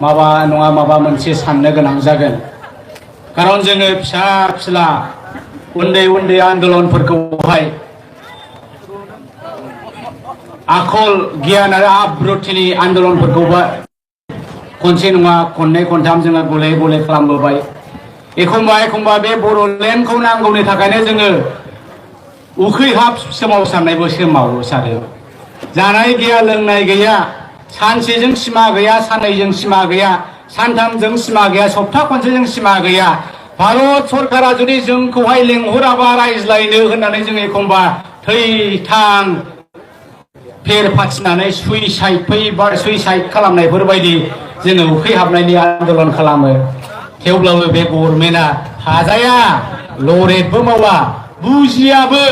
माबा नङा माबा मोनसे साननो गोनां जागोन खारन जोङो फिसा फिला उन्दै उन्दै आन्दलनफोरखौहाय आखल गियान आरो आब्रुथिनि आन्दलनफोरखौबो खनसे नङा खननै खनथाम जोङो गले गले खालामबोबाय एखमबा बे बर'लेण्डखौ नांगौनि थाखायनो जोङो उखैहाब सोमावसारनायबो सोमावसारो जानाय गैया लोंनाय गैया सानसेजों सिमा गैया साननैजों सिमा गैया सानथामजों सिमा गैया सप्ता खनसेजों सिमा गैया भारत सरकारा जुदि जोंखौहाय लेंहराबा रायज्लायनो होननानै जों एखमबा थैथां फेर फाथिनानै सुइसाइड खालामनायफोरबायदि जोङो उखैहाबनायनि आन्दलन खालामो थेवब्लाबो बे गभर्नमेन्टआ हाजाया लरेटबो मावा बुजियाबो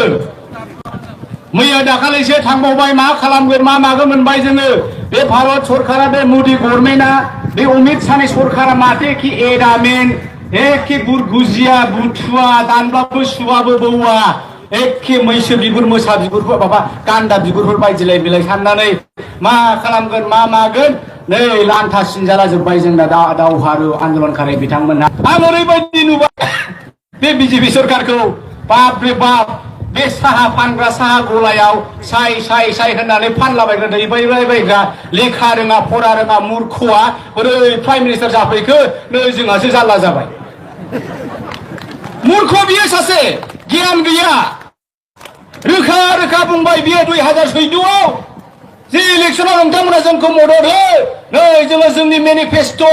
मैया दाखालिसो थांबावबाय मा खालामगोन मा मागोन मोनबाय जोङो बे भारत सरकारा बे मोदी गभर्नमेन्टआ बे अमित शाहनि सरकारा माथो कि एडामेन एखे बुरगुजिया बुथुवा दानब्लाबो सुवाबो बौवा एखे मैसो बिगुर मोसा बिगुरफोर माबा गान्दा बिगुरफोर बायदिलाय बिलाय साननानै मा खालामगोन मा मागोन नै लान्था सिनजाला जोब्बाय जोंना दावहारु आन्दलनकारि बिथांमोनहा आं ओरैबायदि नुबाय बे बिजेपि सरकारखौ बाप रे बाप बे साहा फानग्रा साहा गलायाव साय होननानै फानलाबायग्रा दैबायग्रा लेखा रोङा फरा रोङा मूर्खआ बोरै प्राइम मिनिस्टार जाफैखो नै जोंहासो जाल्ला जाबाय मूर्ख बियो सासे गियान गैया रोखा बुंबाय बियो 2014 जे इलेक्शनाव नोंथांमोना जोंखौ मदद हो नै जोङो जोंनि मेनिफेस्ट'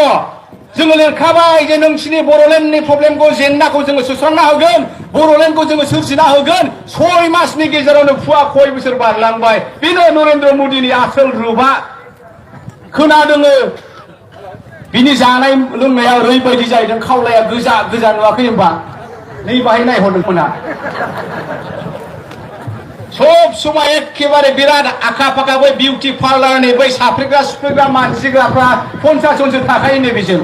जोङो लिरखाबाय जे नोंसिनि बर'लेण्डनि प्रब्लेमखौ जेंनाखौ जोङो सुस्रांना होगोन बर'लेण्डखौ जोङो सोरजिना होगोन 6 मासनि गेजेरावनो फुवा खय बोसोर बारलांबाय बेनो नरेन्द्र मदिनि आसोल रुपा खोनादोङो बिनि जानाय लोंनाया ओरैबायदि जाहैदों खावलाया गोजा नुवाखै होनबा नै बाहाय नायहरदोंमोना सब समय एखेबारे बिराद आखा फाखा बै बिउटि पार्लारनि बै साफ्रेग्रा सुफ्रेग्रा मानजिग्राफ्रा 50 जनसो थाखायोनो बेजों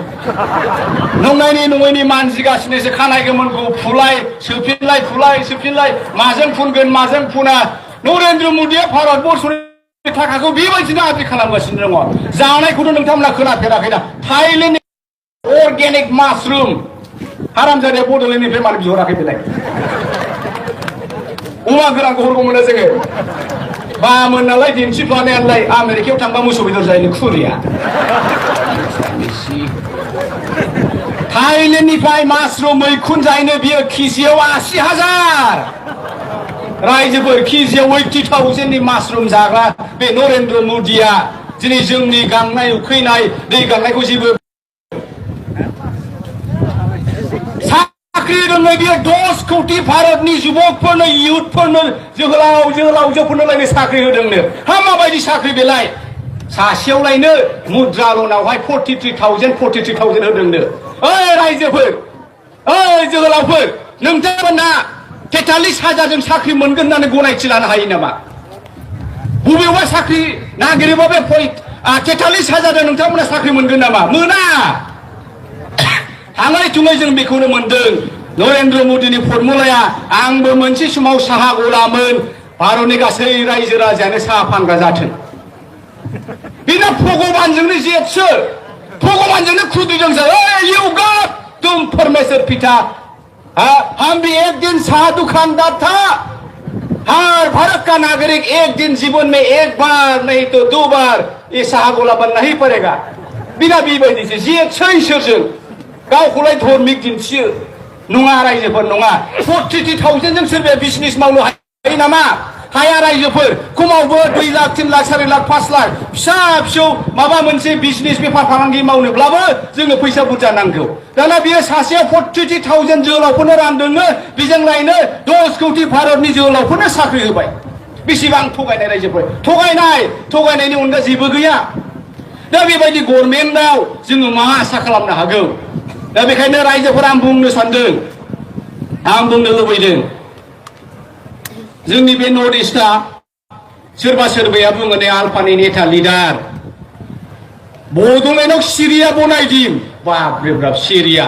नंनायनि नङैनि मानजिगासिनोसो खानाय गोमोनखौ सोफिनलाय माजों फुनगोन माजों फुना नरेन्द्र मदिया भारत बर्षनि थाखाखौ बेबायदिनो आद्रि खालामगासिनो दङ जानायखौथ' नोंथांमोना खोनाफेराखैना थाइलेण्डनि अर्गेनिक माशरुम हारामजादाया बड'लेण्डनिफ्राय मानो बिहराखै बेलाय अमा गोरानखौ हरगौमोन जोङो बामोन नालाय दिन्थिफ्लानायालाय आमेरिकायाव थांबा मोसौ बेदर जायो खुरिया थाइलेण्डनिफ्राय माशरुम मैखुन जायनो बियो केजियाव 80,000 रायजोफोर केजियाव 80,000नि माशरुम जाग्रा बे नरेन्द्र मदिया दिनै जोंनि गांनाय उखैनाय दै गांनायखौ जेबो साख्रि रोङै बियो 10 कोटि भारतनि जुबकफोरनो इयुथफोरनो जोहोलावजोफोरनो साख्रि होदोंनो हा माबायदि साख्रि बेलाय सासेयावलायनो मुद्रा लनावहाय 43,000 होदोंनो ओइ रायजोफोर ओइ जोहोलावफोर नोंथांमोना 43,000जों साख्रि मोनगोन होननानै गनायथि लानो हायो नामा बबेयावबा साख्रि नागिरोबा बे 43,000जों नोंथांमोना साख्रि मोनगोन नामा मोना थाङै थुङै जों बेखौनो मोनदों नरेन्द्र मदिनि फर्मुलाया आंबो मोनसे समाव साहा गलामोन भारतनि गासै रायजो राजायानो साहा फानग्रा जाथों बेना भगबानजोंनो जेथसो भगबानजोंनो खुद्रिदोंसो you God तुम परमेश्वर पिता हम भी एक दिन साहा दुकानदार था हर भारत का नागरिक एक दिन जीवन में एक बार नहीं तो 2 बार ये साहा गला बनना ही पड़ेगा बिना बेबायदिसो जेथसो इसोरजों गावखौलाय धर्मिक दिन्थियो नङा रायजोफोर नङा 43,000जों सोरबाया बिजनेस मावनो हायो नामा हाया रायजोफोर खमावबो 2 लाख 3 लाख 4 लाख 5 लाख फिसा माबा मोनसे बिजनेस बेफार फालांगि मावनोब्लाबो जोङो फैसा बुरजा नांगौ दाना बियो सासेयाव 43,000 जोहोलावफोरनो रानदोंनो बेजों लायनो 10 कोटि भारतनि जोहोलावफोरनो साख्रि होबाय बेसेबां थगायनाय रायजोफोर थगायनायनि अनगा जेबो गैया दा बेबायदि गभर्नमेन्टआव जोङो मा आसा खालामनो हागौ दा बेखायनो रायजोफोरा आं बुंनो सानदों आं बुंनो लुबैदों जोंनि बे नर्थ इस्टआ सोरबाया बुङो ने आलफानि नेता लिडार बड'लेण्डआव सिरिया बनायदिम बाप रे बाप सिरिया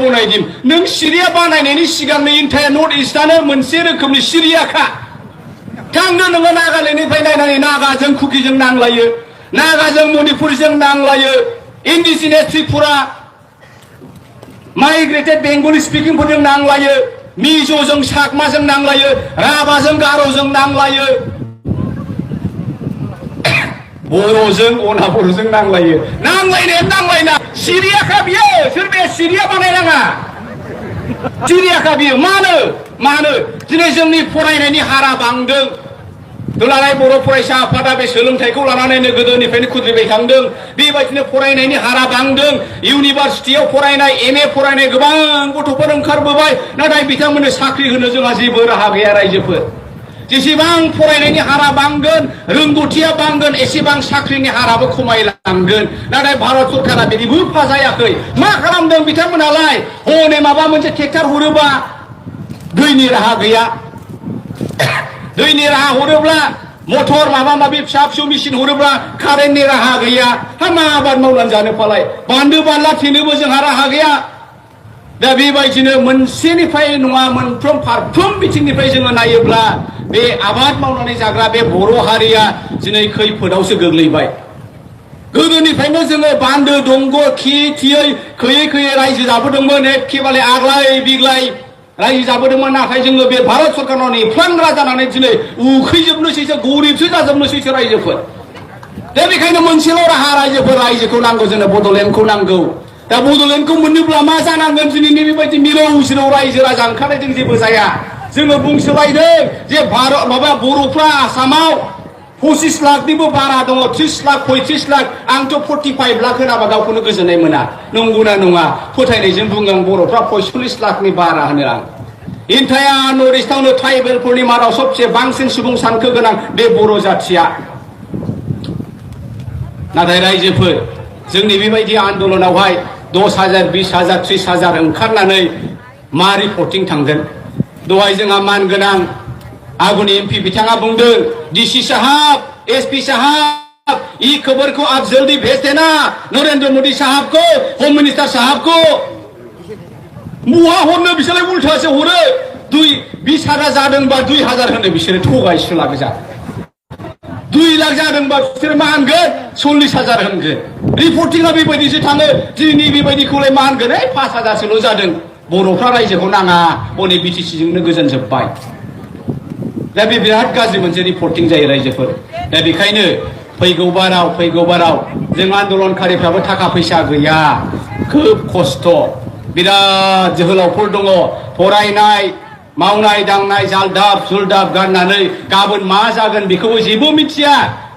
बनायदिम नों सिरिया बानायनायनि सिगांनो इन्टायार नर्थ इस्टआनो मोनसे रोखोमनि सिरियाखा थांदो नोङो नागालेण्डनिफ्राय नायनानै नागाजों कुकिजों नांलायो नागाजों मणिपुरजों नांलायो इंडिजिनियास त्रिपुरा माइग्रेटेड बेंगली स्पिकिंफोरजों नांलायो मिज'जों साकमाजों नांलायो राभाजों गार'जों नांलायो बर'जों अना बर'जों नांलायो नांलायना सिरियाखा बियो सोरबाया सिरिया बानायनाङा सिरियाखा बियो मानो दिनै जोंनि फरायनायनि हारा बांदों दुलाराय बर' फरायसा आफादा बे सोलोंथाइखौ लानानैनो गोदोनिफ्रायनो खुद्रिबाय थांदों बेबायदिनो फरायनायनि हारा बांदों इउनिभार्सिटियाव फरायनाय एमए फरायनाय गोबां गथ'फोर ओंखारबोबाय नाथाय बिथांमोननो साख्रि होनो जोंहा जेबो राहा गैया रायजोफोर जेसेबां फरायनायनि हारा बांगोन रोंगौथिया बांगोन एसेबां साख्रिनि हाराबो खमायलांगोन नाथाय भारत सरकारा बिदिबो फाजायाखै मा खालामदों बिथांमोनालाय हनै माबा मोनसे ट्रेक्टर हरोबा दैनि राहा गैया दैनि राहा हरोब्ला मटर माबा माबि फिसा फिसौ मेचिन हरोब्ला कारेन्टनि राहा गैया मा आबाद मावनानै जानो फालाय बान्दो बानला थेनोबो जोंहा राहा गैया दा बेबायदिनो मोनसेनिफ्राय नङा मोनफ्रोम फारफ्रोम बिथिंनिफ्राय जोङो नायोब्ला बे आबाद मावनानै जाग्रा बे बर' हारिया दिनै खैफोदावसो गोग्लैबाय गोदोनिफ्रायनो जोङो बान्दो दंग' खैयै रायजो जाबोदोंमोन एखेबारे आग्लाय बिग्लाय रायजो जाबोदोंमोन नाथाय जोङो बे भारत सरकारनाव नेफ्लांग्रा जानानै दिनै उखैजोबनोसैसो गरिबसो जाजोबनोसैसो रायजोफोर दा बेखायनो मोनसेल' राहा रायजोखौ नांगौ जोंनो बड'लेण्डखौ नांगौ दा बड'लेण्डखौ मोननोब्ला मा जानांगोन दिनैनि बेबायदि मिरौ रायजो राजा ओंखारनायजों जेबो जाया जोङो बुंसोलायदों जे बर'फ्रा आसामाव 25 लाखनिबो बारा दङ 30 लाख 35 लाख आंथ' 45 लाख होनाबा गावखौनो गोजोननाय मोना नंगौना नङा फोथायनायजों बुङो आं बर'फ्रा 45 लाखनि बारा होनो आं इन्टाया नर्थ इस्टआवनो ट्राइबेलफोरनि मादाव सबसे बांसिन सुबुं सानखो गोनां बे बर' जाथिया नाथाय रायजोफोर जोंनि बेबायदि आन्दोलनावहाय 10,000 20,000 30,000 ओंखारनानै मा रिपर्टिं थांगोन दहाय जोंहा मानगोनां आगुनि एमपी बिथाङा बुंदों डीसी साहब एसपी साहब ई खबर को आप जल्दी भेज देना नरेंद्र मोदी साहब को होम मिनिस्टर साहब को मुहा हरनो बिसोरलाय उल्टासो हरो 20,000 जादोंबा 2,000 होनो बिसोरो थगायसोला गोजा 2 लाख जादोंबा बिसोर मा होनगोन 40,000 होनगोन रिपर्टिंआ बेबायदिसो थाङो दिनै बेबायदिखौलाय मा होनगोन 5,000सोल' जादों बर'फ्रा रायजोखौ नाङा हनै बिटिसिजोंनो गोजोन जोब्बाय दा बे बिराद गाज्रि मोनसे रिपर्टिं जायो रायजोफोर दा बेखायनो फैगौ बाराव जों आन्दोलनकारिफ्राबो थाखा फैसा गैया खोब खस्थ' बिराद जोहोलावफोर दङ फरायनाय मावनाय दांनाय जालदाब जुलदाब गाननानै गाबोन मा जागोन बेखौबो जेबो मिथिया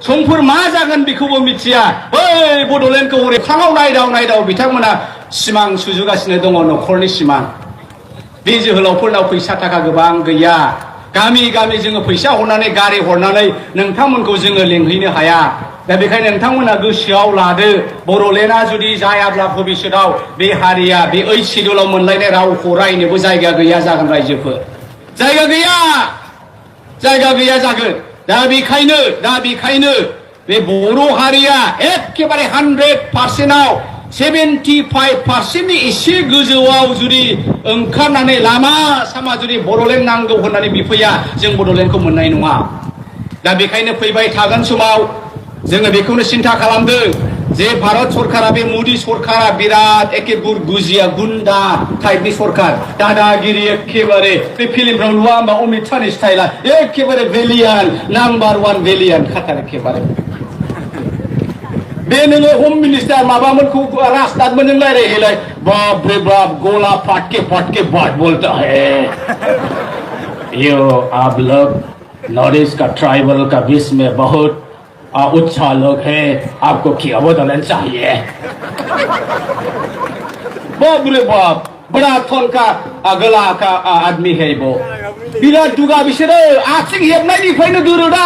समफोर मा जागोन बेखौबो मिथिया बै बड'लेण्डखौ रेखाङाव नायदाव बिथांमोना सिमां सुजुगासिनो दङ न'खरनि सिमां बे जोहोलावफोरनाव फैसा थाखा गोबां गैया गामि जोङो फैसा हरनानै गारि हरनानै नोंथांमोनखौ जोङो लेंहैनो हाया दा बेखायनो नोंथांमोना गोसोआव लादो बड'लेण्डआ जुदि जायाब्ला भबिष्यतआव बे हारिया बे 8 सिडुलाव मोनलायनाय रावखौ रायनोबो जायगा गैया जागोन रायजोफोर जायगा गैया जागोन दा बेखायनो बे बर' हारिया एखेबारे 100%आव 75%नि एसे गोजौआव जुदि ओंखारनानै लामा सामा जुदि बड'लेण्ड नांगौ होननानै बिफैया जों बड'लेण्डखौ मोननाय नङा दा बेखायनो फैबाय थागोन समाव जोङो बेखौनो सिन्था खालामदों जे भारत सरकारा बे मोदी सरकारा बिराद एखे गुजिया गुन्डा टाइपनि सरकार दादागिरि एखेबारे बे फिल्मफ्राव नुवा होमबा अमित शाहनि स्टाइला एखेबारे भेलियान नाम्बार 1 भेलियान खाथार एखेबारे बे नोङो होम मिनिस्टार माबामोनखौ राजनाथमोनजों रायलायहैलाय बाप रे बाप गोला फाटके बात बोलता है यो आप लोग नॉर्थ ईस्ट का ट्राइबल का बीच में बहुत उत्साह लोग है आपको क्या बदलना चाहिए बाप रे बाप बड़ा थोन का गला का आदमी है वो बिराद दुगा बिसोरो आथिं हेबनायनिफ्रायनो दोरोदा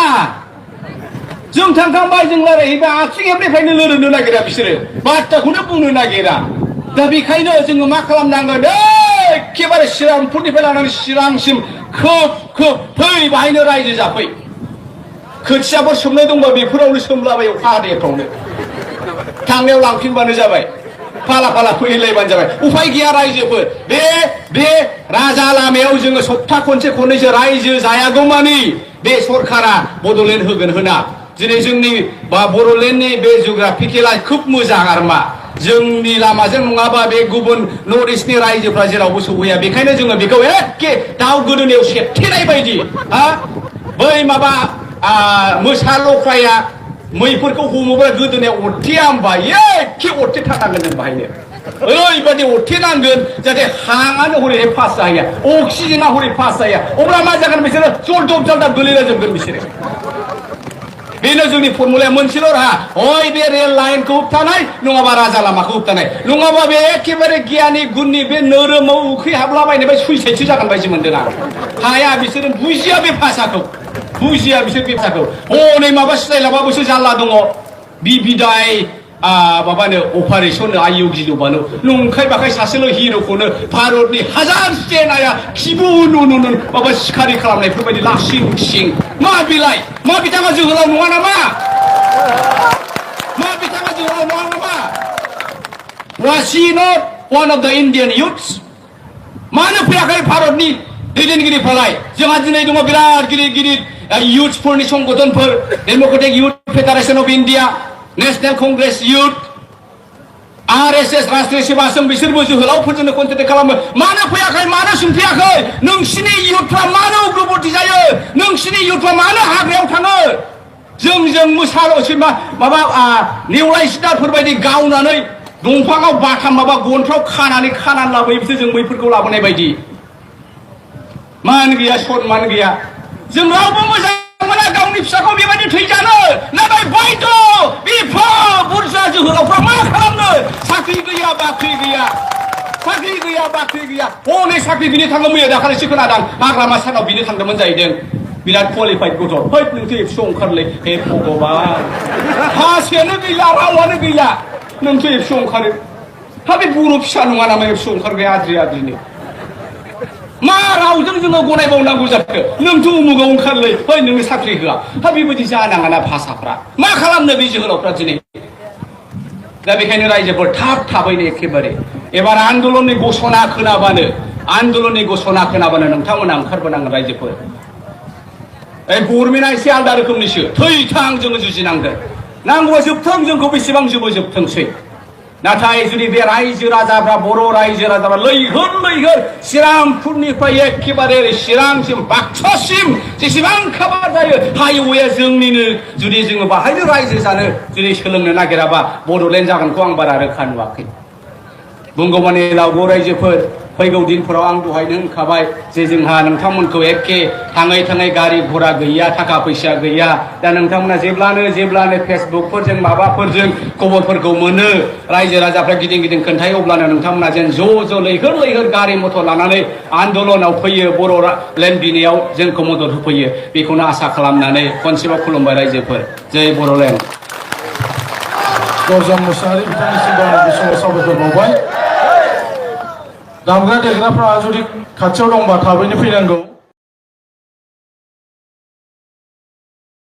जों थांखांबाय जों रायलायहैबाय आथिं हेबनायनिफ्रायनो लोरनो नागिरा बिसोरो बाथ्राखौनो बुंनो नागिरा दा बेखायनो जोङो मा खालामनांगोन एखेबारे श्रीरामपुरनिफ्राय लानानै चिरांसिम खोब फै बाहायनो रायजो जाफै खोथियाफोर सोमनाय दंबा बेफोरावनो सोमलाबाय अखा हादैफ्रावनो थांनायाव लांफिनबानो जाबाय फाला फैलायबानो जाबाय उफाय गैया रायजोफोर बे राजा लामायाव जोङो सप्ता खनसे खननैसो रायजो जायागौमानि बे सरकारा बड'लेण्ड होगोन होना दिनै जोंनि बड'लेण्डनि बे जिअग्राफिकेला खोब मोजां आरो मा जोंनि लामाजों नङाबा बे गुबुन नर्थ इस्टनि रायजोफ्रा जेरावबो सौहैया बेखायनो जोङो बेखौ एखे दाउ गोदोनायाव सेबथेनाय बायदि बै माबा मोसा लख्राया मैफोरखौ हमोब्ला गोदोनायाव अरथेया होमबा एखे अरथेथारनांगोन जों बाहायनो ओरैबायदि अरथेनांगोन जाहाथे हाङानो हरैहाय पास जाहैया अक्सिजेना हरै पास जाहैया अब्ला मा जागोन बिसोरो जलदब जलदाब गोलैलाजोबगोन बिसोरो बेनो जोंनि फर्मुलाया मोनसेल' राहा हय बे रेल लाइनखौ होबथानाय नङाबा राजा लामाखौ होबथानाय नङाबा बे एखेबारे गियानि गुननि बे नोरोमाव उखैहाबलाबायनाय बे सुइसाइडसो जागोन बायदि मोनदों आं हाया बिसोरो बुजिया बे भाषाखौ बुजिया बिसोर बे भाषाखौ हनै माबा सिलायलाबाबोसो जारला दङ बिदाय माबानो अपारेसन आयु गिलुबानो नंखाय बाखाय सासेल' हिर'खौनो भारतनि हाजार सेनाया खिबु नुनु माबा सिखारि खालामनायफोरबायदि लासिं सिं मा बिलाय मा बिथाङा जोहोलाव नङा नामा मा बिथाङा जोहोलाव नङा नामा was he not one of the Indian youths मानो फैयाखै भारतनि दैदेनगिरिफ्रालाय जोंहा दिनै दङ बिराद गिदिर गिदिर youthफोरनि संगठनफोर democratic youth federation of India national congress youth RSS Rashtriya सेवा संघ बिसोरबो जोहोलावफोरजोंनो कन्टेक्ट खालामो मानो फैयाखै मानो सोंफैयाखै नोंसिनि युथफ्रा मानो उग्रपति जायो नोंसिनि युथफ्रा मानो हाग्रायाव थाङो जों मोसाल'सै माबा नेवलाय सिदारफोरबायदि गावनानै दंफाङाव बाथाम माबा गनफ्राव खानानै लाबोयो बिसोर जों मैफोरखौ लाबोनाय बायदि मान गैया सनमान गैया जों रावबो मोजां मोना गावनि फिसाखौ बेबायदि थैजानो नाथाय बायद' बिफा बुरजा जोहोलावफ्रा मा खालामनो साख्रि गैया बाख्रि गैया साख्रि गैया बाख्रि गैया हनै साख्रि बिनो थाङो मैया दाखालिसो खोनादां हाग्रामा सानाव बिनो थांदोंमोन जाहैदों बिराद क्वालिफाइड गथ' हैद नोंसो एबसु ओंखारलै हे भगबान हासेयानो गैला रावानो गैला नोंसो एबसु ओंखारो हा बे बर' फिसा नङा नामा एबसु ओंखारग्राया आद्रिनो मा रावजों जोङो गनायबावनांगौ जाखो नोंथ' उमुगाव ओंखारलै है नोंनो साख्रि होआ हा बेबायदि जानाङा ना भाषाफ्रा मा खालामनो बे जोहोलावफ्रा दिनै दा बेखायनो रायजोफोर थाबैनो एखेबारे एबार आन्दलननि घोषणा खोनाबानो नोंथांमोना ओंखारबोनांगोन रायजोफोर गभर्नमेन्टआ एसे आलदा रोखोमनिसो थैथां जोङो जुजिनांगोन नांगौबा जोबथों जोंखौ बेसेबां जोबथोंसै नाथाय जुदि बे रायजो राजाफ्रा बर' रायजो राजाफ्रा लैहोर श्रीरामपुरनिफ्राय एखेबारे चिरांसिम बाक्सासिम जेसेबां खाबार जायो हाइवेया जोंनिनो जुदि जोङो बाहायनो रायजो जानो जुदि सोलोंनो नागिराबा बड'लेण्ड जागोनखौ आं बारा रोखा नुवाखै बुंगौमानि लावगौ रायजोफोर फैगौ दिनफोराव आं दहायनो होनखाबाय जे जोंहा नोंथांमोनखौ एखे थाङै गारि घोड़ा गैया थाखा फैसा गैया दा नोंथांमोना जेब्लानो फेसबुकफोरजों माबाफोरजों खबरफोरखौ मोनो रायजो राजाफ्रा गिदिं खोन्थायो अब्लानो नोंथांमोना जेन ज' लैहोर गारि मथर लानानै आन्दलनाव फैयो बर'लेण्ड बिनायाव जोंखौ मदद होफैयो बेखौनो आसा खालामनानै खनसेबाव खुलुमबाय रायजोफोर जय बर'लेण्ड दरजाम मुसाहारि बिथांनिसिम समाव साबायखर बावबाय दामग्रा देग्राफ्रा जुदि खाथियाव दंबा थाबैनो फैनांगौ।